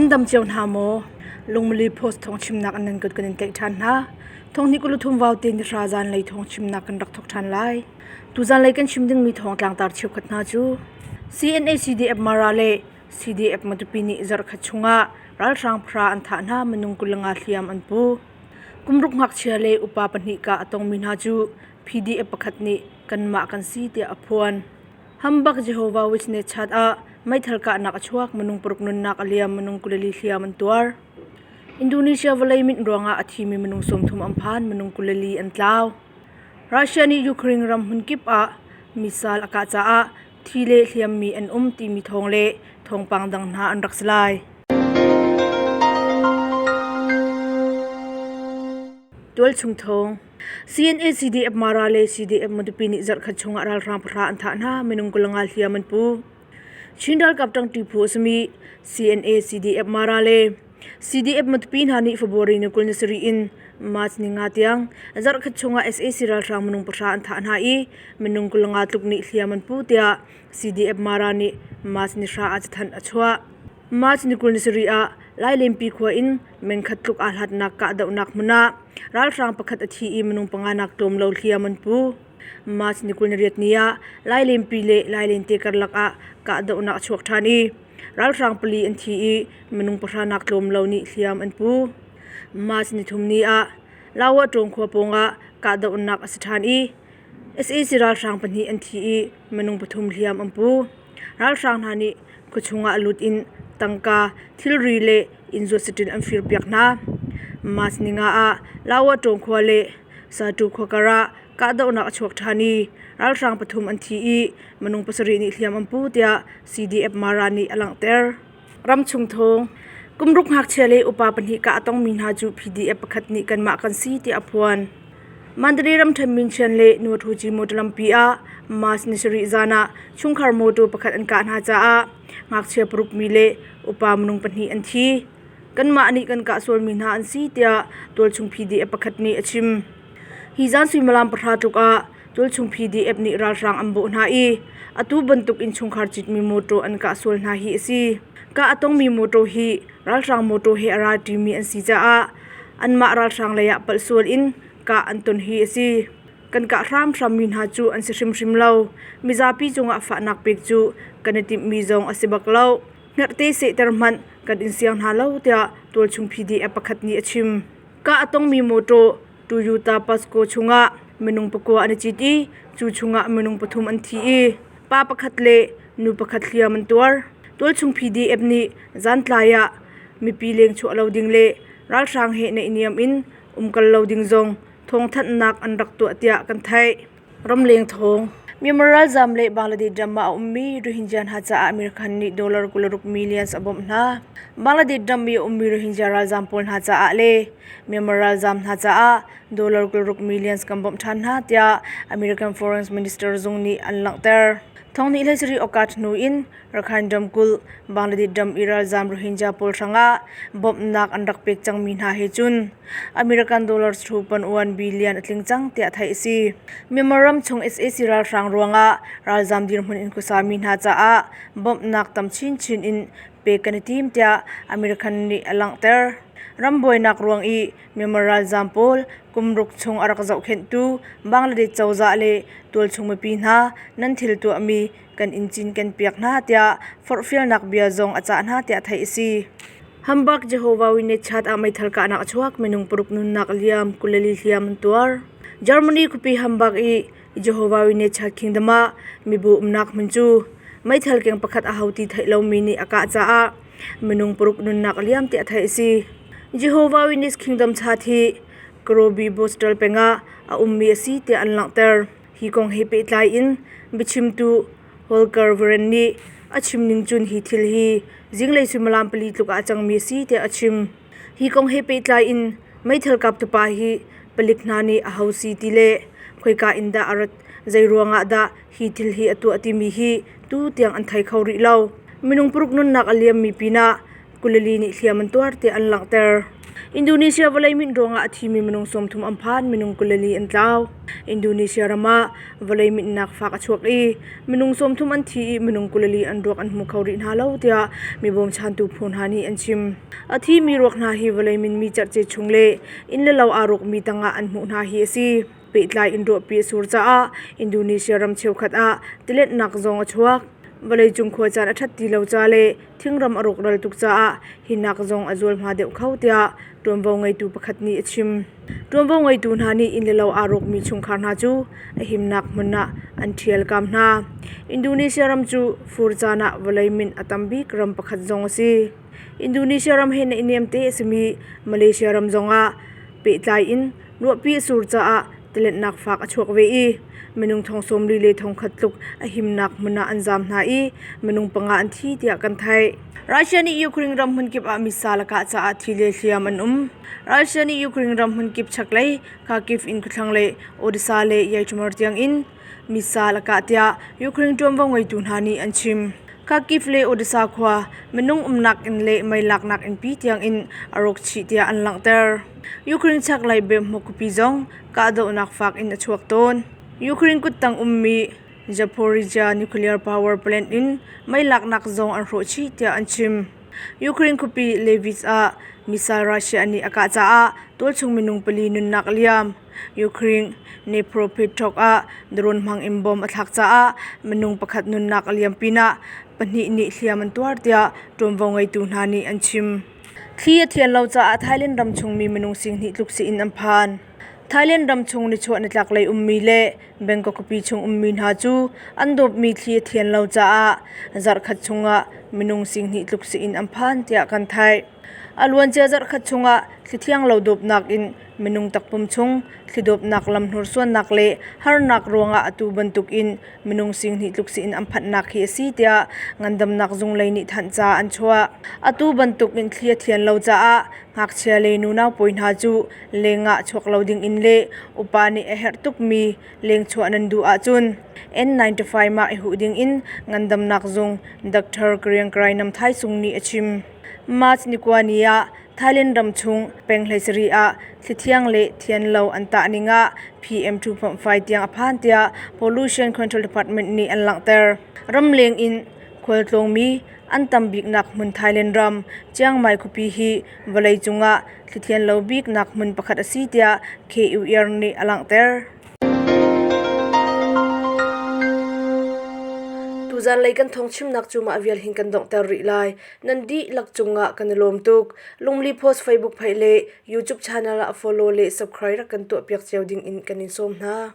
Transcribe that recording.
Nan dam cio hna maw? Lungmili Post thawngchimnak in nan kut kan in tlaih ṭhan hna. Thonghnih kuluthum vaute nihra zanlei thawngchimnak kan rak thawk ṭhan lai. Tu zanlei kan chim dingmi thawng tlangtar cheukhat hna cu CNA CDF Mara le CDF Matupi nih zarhkhat chungah ralhrang phra an thah hna minung 25 hliam an pu. Kumruk ngakchia le upa pahnih kah a tongmi hna cu PDF pakhat nih kanmah kan si tiah a phuan. Hambak Jehovah Witness chat ah meithal kahnak a chuak minung paruk nunnak a liam minung 24 hliam an tuar. Indonesia vawlei minh ruangah a thimi minung 30 an phan minung 24 an tlau. Russia nih Ukraine ram hmunkip ah missile a kah caah thi le hliammi an um timi thawng le thawngpang dang hna an rak si lai. Tualchung thawng CNA CDF Mara le CDF Matupi nih zarhkhat chungah ralhrang pahra an thah hna, minung 25 hliam an pu. Chin ralkap ṭangṭi phu a simi CNA CDF Mara le CDF Matupi hna nih February ni 27 in March ni nga tiang zarhkhat chungah sac ralhrang minung pahra an thah hna i minung 25 tluk nih hliam an pu tiah CDF Mara nih March ni hra ah cathanh a chuah. March ni 27 ah Lailenpi khua in mengkhat tluk aa hlatnak kahdohnak hmun ah ralhrang pakhat a thi i minung panga nak tlawm lo hliam an pu. March ni 28 ni ah Lailenpi le Lailente karlak ah kahdohnak a chuak ṭhan i ralhrang pali an thi i minung pahra nak tlawm lo nih hliam an pu. March ni thum ni ah Lawatawng khua pawngah kahdohnak a si ṭhan i sac ralhrang pahnih an thi i minung pathum hliam an pu. Ralhrang hna nih khuachung ah lut in tangka, thilri le innzuat saṭil an firpiak hna. March ninga ah Lawatawng khua le Satu khua kar ah kahdohnak a chuak ṭhan i ralhrang pathum an thi i minung pasarih nih hliam an pu tiah CDF Mara nih a langhter. Ramchung thawng Kumruk ngakchia le upa pahnih kah a tongmi hna cu PDF pakhat nih kanmah kan si tiah a phuan. Mandalay ramṭhen Minchian le Nuathuci motor lampi ah March ni sarih zan ah chungkhar motor pakhat an kah hna caah ngakchia paruk mi le upa minung pahnih an thi. Kanmah nih kan kah sualmi hna an si tiah tualchung PDF pakhat nih a chim. Hi zan suimilam pahra tluk ah tualchung PDF nih ralhrang an bawh hna i atu bantuk innchungkhar citmi mawṭaw an kah sual hna hi a si. Kah a tongmi mawṭaw hi ralhrang mawṭaw he a ral ṭimi an si caah anmah ralhrang lei ah palh sual in kah an ton hi a si. Kan kah hramhrammi hna cu an si hrimhrim lo. Mizapi cungah fahnak pek cu kan i timhmi zong a si bak lo. Hngerhte sehter hmanh kan in siang hna lo tiah tualchung PDF pakhat nih a chim. Kah a tongmi mawṭaw Toyota Pasco chungah minung pakua an i cit i cu chungah minung pathum an thi i pa pakhat le nu pakhat hliam an tuar. Tualchung PDF nih zantlai ah mipi leng chuah lo ding le ralhrang he naihniam in umkal lo ding zong thawngthanhnak an rak tuah tiah kan theih. Ramleng thawng. Myanmar ralzaam le Bangladesh ram ah a ummi Rohingya hna caah American nih dollar 26 millions a bawmh hna. Bangladesh ram i a ummi Rohingya ralzaam pawl hna caah le Myanmar ralzaam hna caah dollar 26 millions kan bawmh ṭhan hna tiah American Foreign Minister zung nih an langhter. Thong nih hlei Okat hnu in Rakhine ramkulh Bangladesh ram i ralzaam Rohingya pawl hrangah bawmhnak an rak pek cangmi hna he cun American dollars 2.1 billion a tling cang tiah theih a si. Myanmar ram chung sac ralhrang ruangah ralzaam dirhmun in khuasami hna caah bawmhnak tam chinchin in pek kan i tim tiah American nih a langhter. Ram buainak ruang i Myanmar ralzaam pawl kum ruk chung a rak zohkhenhtu Bangladesh cozah le tualchung mipi hna nan thil tuahmi kan in cinken piak hna tiah forhfialnak bia zong a cah hna tiah theih a si. Hamburg Jehovah Witness chat ah meithal kahnak a chuak minung paruk nunnak a liam 24 hliam an tuar. Germany khuapi Hamburg i Jehovah Witness chat kingdom ah mibu umnak hmun cu meithal keng pakhat a ho ti theih lomi nih a kah caah minung paruk nunnak a liam tiah theih a si. Jehovah Witness Kingdom chat hi Karobi Bostal peng ah a ummi a si tiah an langhter. Hi kong he pehtlai in biachimtu Holger Veren nih a chim ning cun hi thil hi zinglei suimilam pali tluk ah a cangmi a si tiah a chim. Hi kong he pehtlai in meithal kaptu pa hi palik hna nih aho si ti le khoika in dah a rat, zei ruangah dah hi thil hi a tuah timi hi tu tiang an thei kho rih lo. Minung paruk nunnak a liammi pinah 24 nih hliam an tuar tiah an langhter. Indonesia vawlei minh ruangah a thimi minung 30 an phan, minung 24 an tlau. Indonesia ram ah vawlei minhnak fak a chuak i minung 30 an thi i minung 24 an ruak an hmu kho rih hna lo tiah mi bawmchantu phu hna nih an chim. A thimi ruak hna hi vawlei minmi cerhce chung le inn le lo aa rawkmi tangah an hmuh hna hi a si. Pehtlai in ruahpi a sur caah Indonesia ram cheukhat ah tiletnak zong a chuak. Vawleicung khuacaan a ṭhat ti lo ca le thingram a rawkral tuk caah hinak zong a zualhma deuh kho tiah ṭuanvo ngeitu pakhat nih a chim. Ṭuanvo ngeitu hna nih inn le lo aa rawkmi chungkhar hna cu a himnak hmun ah an ṭhialkam hna. Indonesia ram cu fur caan ah vawlei minh a tam bik ram pakhat zong a si. Indonesia ram he naihniam te a simi Malaysia ram zongah pehtlai in Ruahpi a sur caah tiletnak fak a chuak ve i minung thong 40 le thong khat tluk a himnak hmun ah an zaam hna i minung panga an thi tiah kan theih. Russia nih Ukraine ram hmunkip ah missile a kah caah thi le hliam an um. Russia nih Ukraine ram hmunkip chaklei Kharkiv in khuathlang le Odesa le Yaichmar tiang in missile a kah tiah Ukraine ṭuanvo ngeitu hna nih an chim. Kharkiv le Odesa khua minung umnak inn le mei laknak innpi tiang in a rawk chih tiah an langhter. Ukraine chaklei Bemhmuk khuapi zong kahdohnak fak in a chuak tawn. Ukraine kuttang ummi Zaporizhzhia nuclear power plant in mei laknak zong an hrawh chih tiah an chim. Ukraine khuapi Lviv ah missile Russia nih a kah caah tualchung minung pali nunnak a liam. Ukraine Dnipropetrovsk ah drone hmang in bomb a thlak caah minung pakhat nunnak a liam pinah pahnih nih hliam an tuar tiah ṭuanvo ngeitu hna nih an chim. Thli a thian lo caah Thailand ram chungmi minung 20,000 tluk sii-inn an phan. Thailand ram chung nichuah nitlaklei ummi le Bangkok khuapi chung ummi hna cu an dawpmi thli a thian lo caah zarhkhat chungah minung 20,000 tluk sii-inn an phan tiah kan theih. A luancia zarhkhat chungah thli thiang lo dawpnak in minung takpum chung thli dawpnak lam hnursuannak le harnak ruangah atu bantuk in minung 20,000 tluk sii-inn an phanhnak hi a si tiah ngandamnak zung lei nih thanhca an chuah. Atu bantuk in thli a thian lo caah ngakchia le nunau pawi hna cu leng ah chuak lo ding in le upa nih a herh tukmi lengchuah nan duh ahcun N95 mah i huh ding in ngandamnak zung Dr. Kriangkrai Namthai Sung nih a chim. March ni kua ni ah Thailand ram chung peng 17 ah thli thiang le thian lo an tah ning ah PM 2.5 tiang a phan tiah Pollution Control Department nih an langhter. Ramleng in khualtlawngmi an tam biknak hmun Thailand ram Chiang Mai khuapi hi vawleicung ah thli thian lo biknak hmun pakhat a si tiah KUR nih a langhter. Tuzanlei kan thawngchimnak cu mah vial hin kan donghter rih lai. Nan dihlak cungah kan i lawm tuk. Lungli Post Facebook page le YouTube channel ah follow le subscribe rak kan tuahpiak cio ding in kan in sawm hna.